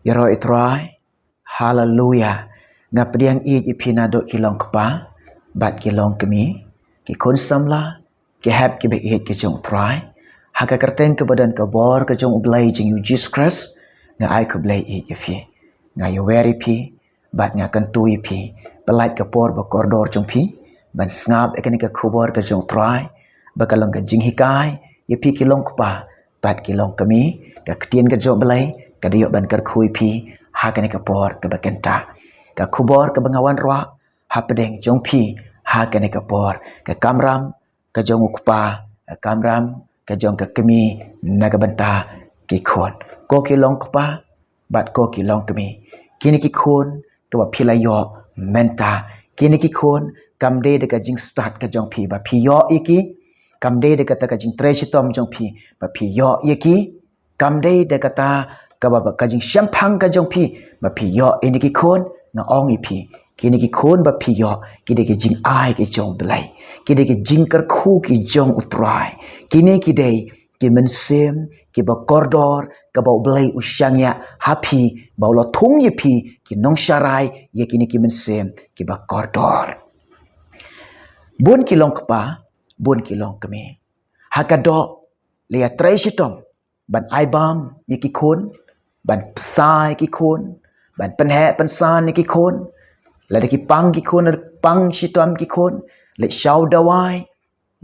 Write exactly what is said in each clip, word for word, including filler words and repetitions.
Ïaroh ïa u Trai. Haleluya. Nga pdiang ïeit ïa phi naduh ki long kpa bad ki long kmie, ki khun samla, ki hep ki ba ïeit ki jong u Trai. Ha ka kyrteng kaba don ka bor ka jong u Blei jong ngi u Jisu Khrist, nga ai khublei ïeit ïa phi. Nga ïawer ïa phi bad nga kyntu ïa phi. Pyllait ka por ba kordor jong phi ban sngap ïa kane ka khubor ka jong u Trai, ba ka long ka jinghikai ïa phi ki long kpa bad ki long kmie. Ka ktien ka jong u Blei ka da ïoh ban kyrkhu ïa phi ha kane ka por kaba kynta. Ka khubor kaba nga wanrah hapdeng jong phi ha kane ka por, ka kamram ka jong u kpa, ka kamram ka jong ka kmie na ka bynta ki khun. Ko ki long kpa bad ko ki long kmie, kine ki khun kaba phi la ïoh mynta, kine ki khun kam dei da ka jingstad ka jong phi ba phi ïoh ïa ki, kam dei da kata ka jingtrei shitom jong phi ba phi ïoh ïa ki, kam dei da kata kaba, ba ka jingshemphang ka jong phi ba phi ïoh ïa kine ki khun. Nga ong ïa phi, kine ki khun ba phi ïoh ki dei ki jingai ki jong u Blei, ki dei ki jingkyrkhu ki jong u Trai. Kine ki dei ki mynsiem kiba kordor kaba u Blei u shaniah ha phi, ba u la thung ïa phi ki nongsharai ïa kine ki mynsiem kiba kordor. Bun ki long kpa, bun ki long kmie. Ha ka doh la ïatrei shitom ban ai bam ïa ki khun, ban psa ïa ki khun, ban pynheh pynsan ïa ki khun. Lada ki pang ki khun, lada pang shitom ki khun, leit shaw dawai.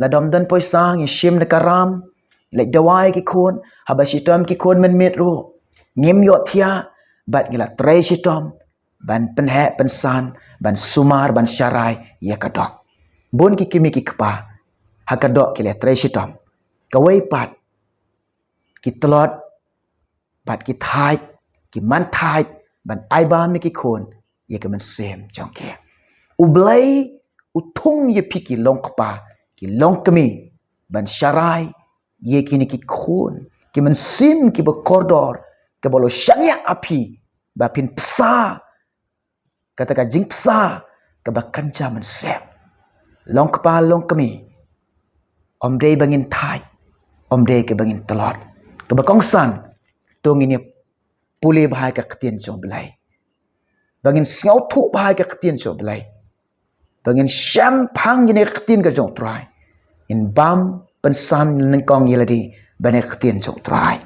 Lada ym don poisa, ngi shim na ka ram, leit dawai ïa ki khun. Haba shitom ki khun mynmiet ruh, ngim ïohthiah, bad ngi la trei shitom ban pynheh pynsan, ban sumar, ban sharai ïa ka doh. Bun ki kmie ki kpa ha ka doh ki la trei shitom. Kawei pat ki tlot bad ki thait, ki man thait ban ai bam ïa ki khun ïa ka mynsiem jong ki. U Blei u thung ïa phi ki long kpa, ki long kmie, ban sharai ïa kine ki khun, ki mynsiem kiba kordor kaba u la shaniah ha phi, ba phin psa kata ka jingpsa kaba kynja mynsiem. Long kpa long kmie, ym dei ba ngin thait, ym dei kaba ngin tlot. Kaba kongsan, to ngin ïa pule bha ïa ka ktien jong u Blei, ba ngin sngewthuh bha ïa ka ktien jong u Blei, ba ngin shemphang ïa kane ka ktien ka jong u Trai. Ngin bam pynsan nyngkong ïa lade bad ïa ka ktien jong u Trai.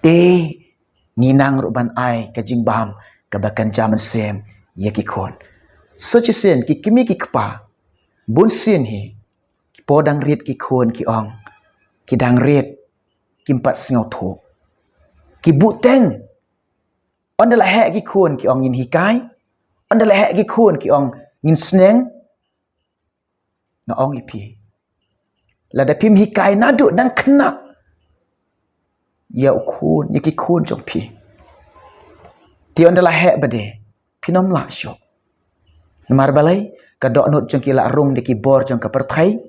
Te ngi nang ruh ban ai ka jingbam kaba kynja mynsiem ïa ki khun. Sa shisien ki kmie ki kpa, bun sien hi, ki por dang rit ki khun ki ong, ki dang rit, kim pat sngewthuh. Ki buhteng. Ynda la heh ki khun ki ong ngin hikai. Ynda la heh ki khun ki ong ngin sneng. Nga ong ïa phi, lada phim hikai naduh dang khynnah ïa u khun, ïa ki khun jong phi, te ynda la heh bad de phin ym lah shuh. Namar balei? Ka dohnud jong ki la rung da ki bor jong ka pyrthei.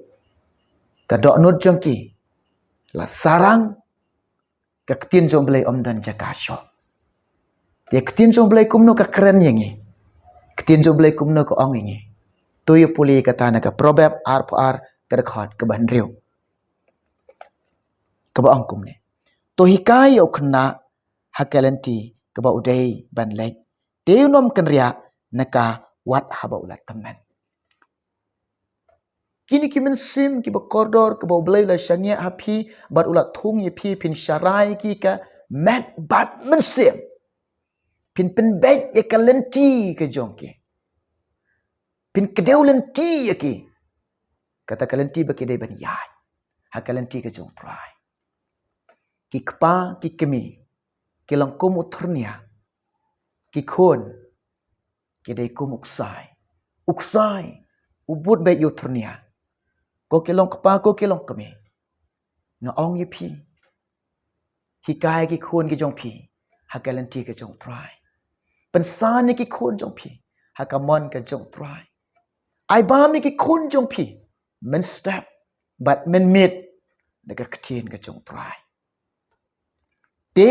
Ka dohnud jong ki la sarang. Ka ktien jong u Blei ym don jaka shuh. Te ka ktien jong u Blei kumno ka kren ïa ngi? Ka ktien jong u Blei kumno ka ong ïa ngi? To ïa pule kata na ka Proverb arphew ar, ka dkhot kaba hynriew, kaba ong kumne: To hikai ïa u khynnah ha ka lynti kaba u dei ban leit, te un ym kynriah na ka wat haba u la tymmen. Kine ki mynsiem kiba kordor kaba u Blei u la shaniah ha phi bad u la thung ïa phi, phin sharai ki ka met bad mynsiem. Phin pynbeit ïa ka lynti ka jong ki. Phin kdew lynti ïa ki. Kata ka lynti ba ki dei ban ïaid ha ka lynti ka jong u Trai. Ki kpa ki kmie ki long kum u thyrnia. Ki khun ki dei kum u ksai. U ksai u bud beit ïa u thyrnia. Ko ki long kpa, ko ki long kmie, nga ong ïa phi, hikai ki khun ki jong phi ha ka lynti ka jong u Trai. Pynsan ïa ki khun jong phi ha ka mon ka jong u Trai. Ai bam ïa ki khun jong phi mynstep bad mynmiet da ka ktien ka jong u Trai. Te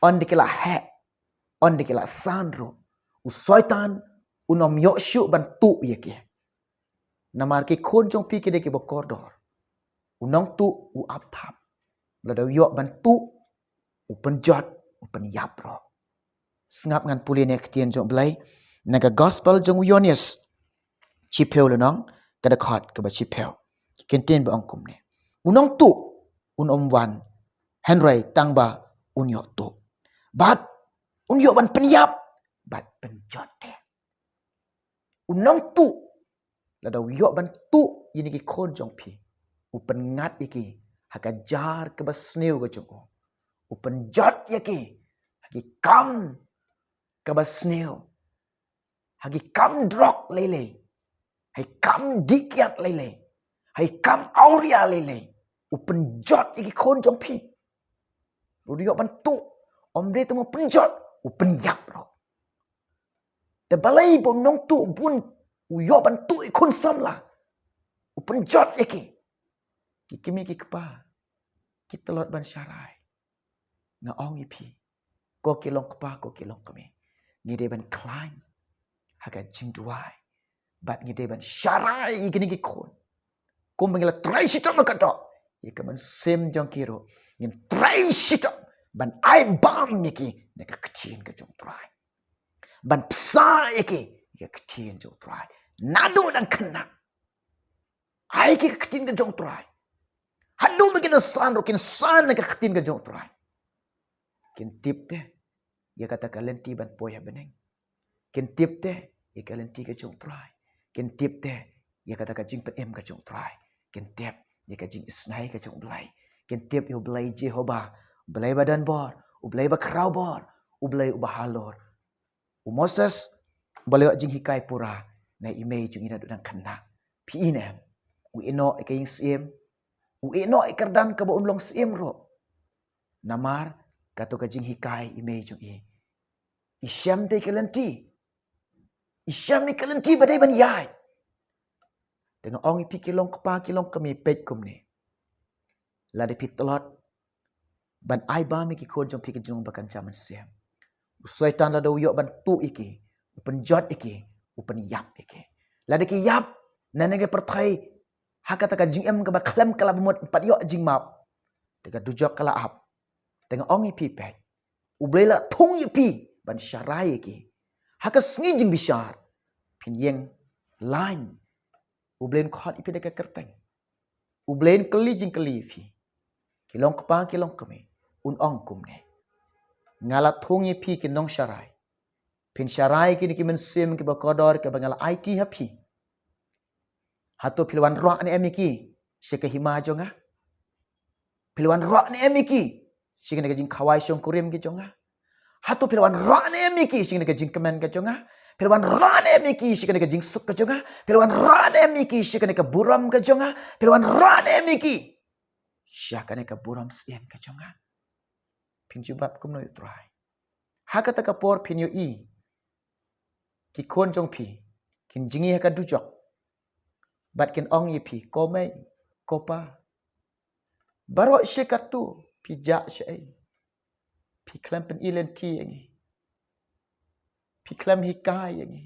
ynda ki la heh, ynda ki la san ruh, u Soitan un ym ïoh shuh ban tuh ïa ki. Namar ki khun jong phi ki dei kiba kordor. U nongtuh u ap thap. Lada u ïoh ban tuh, u pynjot, u pynïap ruh. Sngap ngan pule ïa ka ktien jong U Blei na ka gospel jong u Ïoannis, shiphew lynnong, ka dkhot kaba shiphew. Ki kyntien ba ong kumne: U nongtuh un ym wan hynrei tang ba un ïoh tuh, bad un ïoh ban pynïap bad pynjot de. U nongtuh, lada u ïoh ban tuh ïa kine ki khun jong phi, u pynngat ïa ki ha ka jar kaba sniew ka jong u, u pynjot ïa ki ha ki kam kaba sniew, ha ki kam drok lei lei, ha ki kam dih kiad lei lei, ha ki kam awria lei lei, u pynjot ïa ki khun jong phi. Lada u ïoh ban tuh, ym dei tang u pynjot, u pynïap ruh. Te balei ba u nongtuh bun u ïoh ban tuh ïa ki khun samla, u pynjot ïa ki? Ki kmie ki kpa, ki tlot ban sharai. Nga ong ïa phi, ko ki long kpa, ko ki long kmie, ngi dei ban khlaiñ ha ka jingduwai, bad ngi dei ban sharai ïa kine ki khun. Kumba ngi la trei shitom ha ka doh, ïa ka mynsiem jong ki ruh ngin trei shitom ban ai bam ïa ki na ka ktien ka jong U Trai, ban bsa ïa ki ïa ka ktien jong U Trai. Naduh dang khynnah, ai ki ka ktien ka jong U Trai. Haduh ba kin san ruh, kin san na ka ktien ka jong U Trai. Kin tip te ïa kata ka lynti ban poi ha bneng. Kin tip te ïa ka lynti ka jong U Trai. Kin tip te ïa kata ka jingpynim ka jong U Trai. Kin tip ïa ka jingisnei ka jong U Blei. Kin tip ïa U Blei Jehobah, U Blei ba don bor, U Blei ba khraw bor, U Blei uba halor. U Moses u la ïoh jinghikai pura na i mei jong i naduh dang khynnah. Phi i ne em, u ïehnoh ïa ka ïing syiem, u ïehnoh ïa ka kyrdan kaba un long syiem ruh. Namar kato ka jinghikai i mei jong i. I shem te ïa ka lynti, i shem ïa ka lynti ba dei ban ïaid. Te nga ong ïa phi ki long kpa, ki long kmie, peit kumne. Lada phi tlot ban ai bam ïa ki khun jong phi ka jinglong ba kynja mynsiem, u Soitan lada u ïoh ban tuh ïa ki, u pynjot ïa ki, u pynïap ïa ki. Lada ki ïap na kane ka pyrthei ha kata ka jingim kaba khlem ka la bamut, ym pat ïoh jingmap, te ka dujok ka la ap. Te nga ong ïa phi, peit, U Blei la thung ïa phi ban sharai ïa ki. Ha ka sngi jingbishar phin ïeng lain, U Blei un khot ïa phi da ka kyrteng. U Blei un kylli jingkylli ïa phi. Ki long kpa, ki long kmie, un ong kumne: Nga la thung ïa phi ki nongsharai. Phin sharai ïa kine ki mynsiem kiba kordor kiba nga la aiti ha phi. Hato phi la wanrah ne em ïa ki sha ka hima jong nga? Phi la wanrah ne em ïa ki sha kane ka jingkhawai shongkurim ka jong nga? Hato phi la wanrah ne em ïa ki sha kane ka jingkmen ka jong nga? Phi la wanrah ne em ïa ki sha kane ka jingsuk ka jong nga? Phi la wanrah ne em ïa ki sha kane ka burom ka jong nga? Phi la wanrah ne em ïa ki sha kane ka burom syiem ka jong nga? Phin jubab kumno ïa U Trai? Ha kata ka por phin ïohi ki khun jong phi kin jngi ha ka dujok, bad kin ong ïa phi: Ko mei, ko pa, baroh shi katto phi jah shaei? Phi khlem pyni lynti ïa ngi, phi khlem hikai ïa ngi,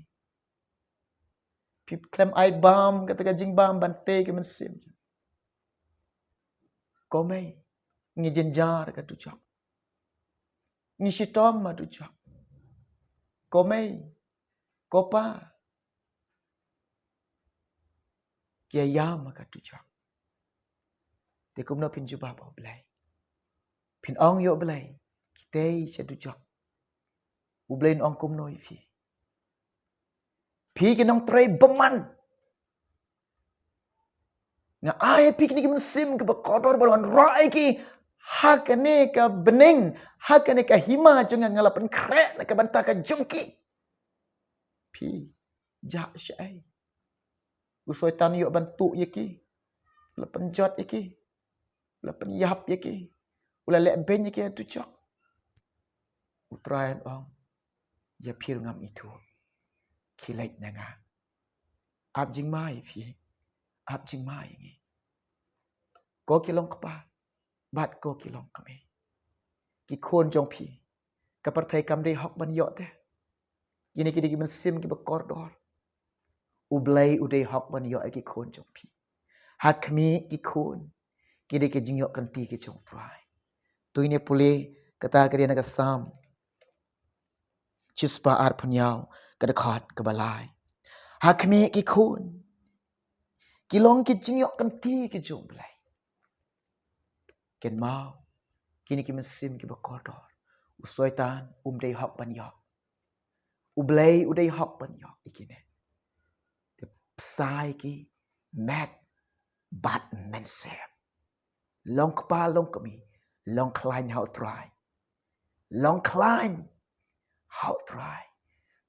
phi khlem ai bam kata ka jingbam ban tei ka mynsiem. Ko mei, ngi jynjar ha ka dujok, ngi shitom ha dujok. Ko mei, ko pa, ki ïam ha ka dujok. Te kumno phin jubab ïa U Blei? Phin ong ïa U Blei: Ki tei sha dujok. U Blei un ong kumno ïa phi? Phi ki nongtrei bymman, nga ai ïa phi kine ki mynsiem kiba kordor ban wanrah ïa ki ha kane ka bneng, ha kane ka hima jong nga, nga la pynkhreh na ka bynta ka jong ki. Phi jah shaei? U Soitan u ïoh ban tuh ïa ki, u la pynjot ïa ki, u la pynïap ïa ki, u la leh beiñ ïa ki ha dujok. U Trai un ong: Ïa phi ruh ngam ithuh, khie leit na nga. Ap jingma ïa phi, ap jingma ïa ngi. Ko ki long kpa bad ko ki long kmie, ki khun jong phi, ka pyrthei kam dei hok ban ïoh te. Kine ki dei ki mynsiem kiba kordor. U Blei u dei hok ban ïoh ïa ki khun jong phi. Ha khmih, ki khun, ki dei ki jingïoh kynti ki jong U Trai. To ngin ïa pule Kata ka dei na ka Salm shispah arphew hynñiew, ka dkhot kaba lai. Ha khmih ki khun ki long ki jingïoh kynti ki jong U Blei. Kynmaw, kine ki mynsiem kiba kordor, u Soitan um dei hok ban ïoh. U Blei u dei hok ban ïoh ïa kine. Te bsa ïa ki met bad mynsiem. Long kpa long kmie, long khlaiñ ha U Trai. Long khlaiñ ha U Trai.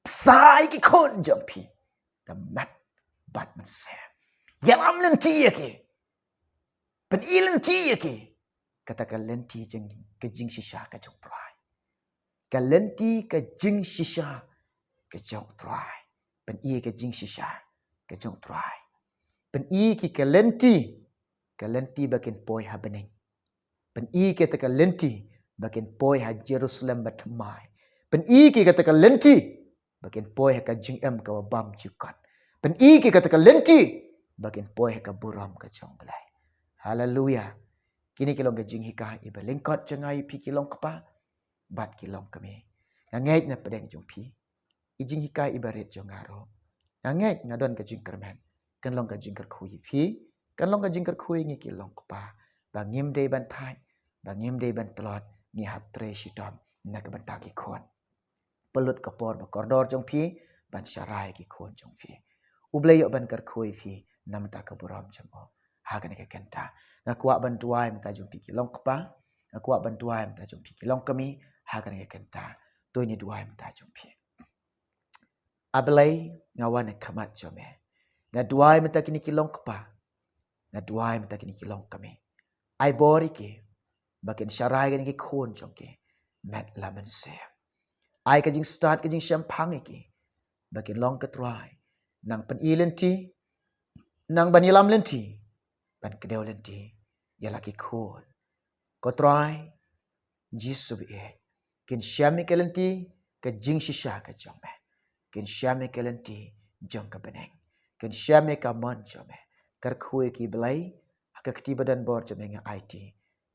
Bsa ïa ki khun jong phi da met bad mynsiem. Ïalam lynti ïa ki. Pyni lynti ïa ki. Kata ka lynti jing, ka jingshisha ka jong U Trai. Ka lynti ka jingshisha ka jong U Trai. Pyni ka jingshisha ka jong U Trai. Pyni ki ka lynti, ka lynti ba kin poi ha bneng. Pyni kata ka lynti ba kin poi ha Jerusalem bathymmai. Pyni ki kata ka lynti ba kin poi ha ka jingim kaba bymjukut. Pyni ki kata ka lynti ba kin poi ha ka burom ka jong U Blei. Haleluia. Kine ki long ka jinghikai iba lyngkot jong nga ïa phi ki long kpa bad ki long kmie. Nga ngeit na pdeng jong phi i jinghikai iba rit jong nga ruh, nga ngeit, nga don ka jingkyrmen, kan long ka jingkyrkhu ïa phi, kan long ka jingkyrkhu ïa ngi ki long kpa, ba ngim dei ban thait, ba ngim dei ban tlot, ngi hap trei shitom na ka bynta ki khun. Pynlut ka por ba kordor jong phi ban sharai ki khun jong phi. U Blei u ïoh ban kyrkhu ïa phi na ka bynta ka burom jong u. Ha kane ka kynta nga kwah ban duwai mynta jong phi ki long kpa, nga kwah ban duwai mynta jong phi ki long kmie. Ha kane ka kynta to ngin duwai mynta jong phi. A Blei, nga wan ha khmat jong me. Nga duwai mynta kine ki long kpa, nga duwai mynta kine ki long kmie. Ai bor ïa ki ba kin sharai kine ki khun jong ki met la mynsiem. Ai ka jingstad ka jingshemphang ïa ki ba kin long, ko Trai, nang pyni lynti, nang ban ïalam lynti, ban kdew lynti ïa la ki khun. Ko Trai Jisu baieit, kin shem ïa ka lynti ka jingshisha ka jong me. Kin shem ïa ka lynti jong ka bneng. Kin shem ïa ka mon jong me. Kyrkhu ïa ki Blei, ha ka kti ba don bor jong me nga aiti,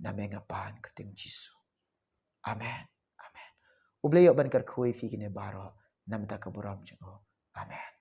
na me nga pan kyrteng Jisu. Amen. Amen. U Blei u ïoh ban kyrkhu ïa phi kine baroh na ka bynta ka burom jong u. Amen.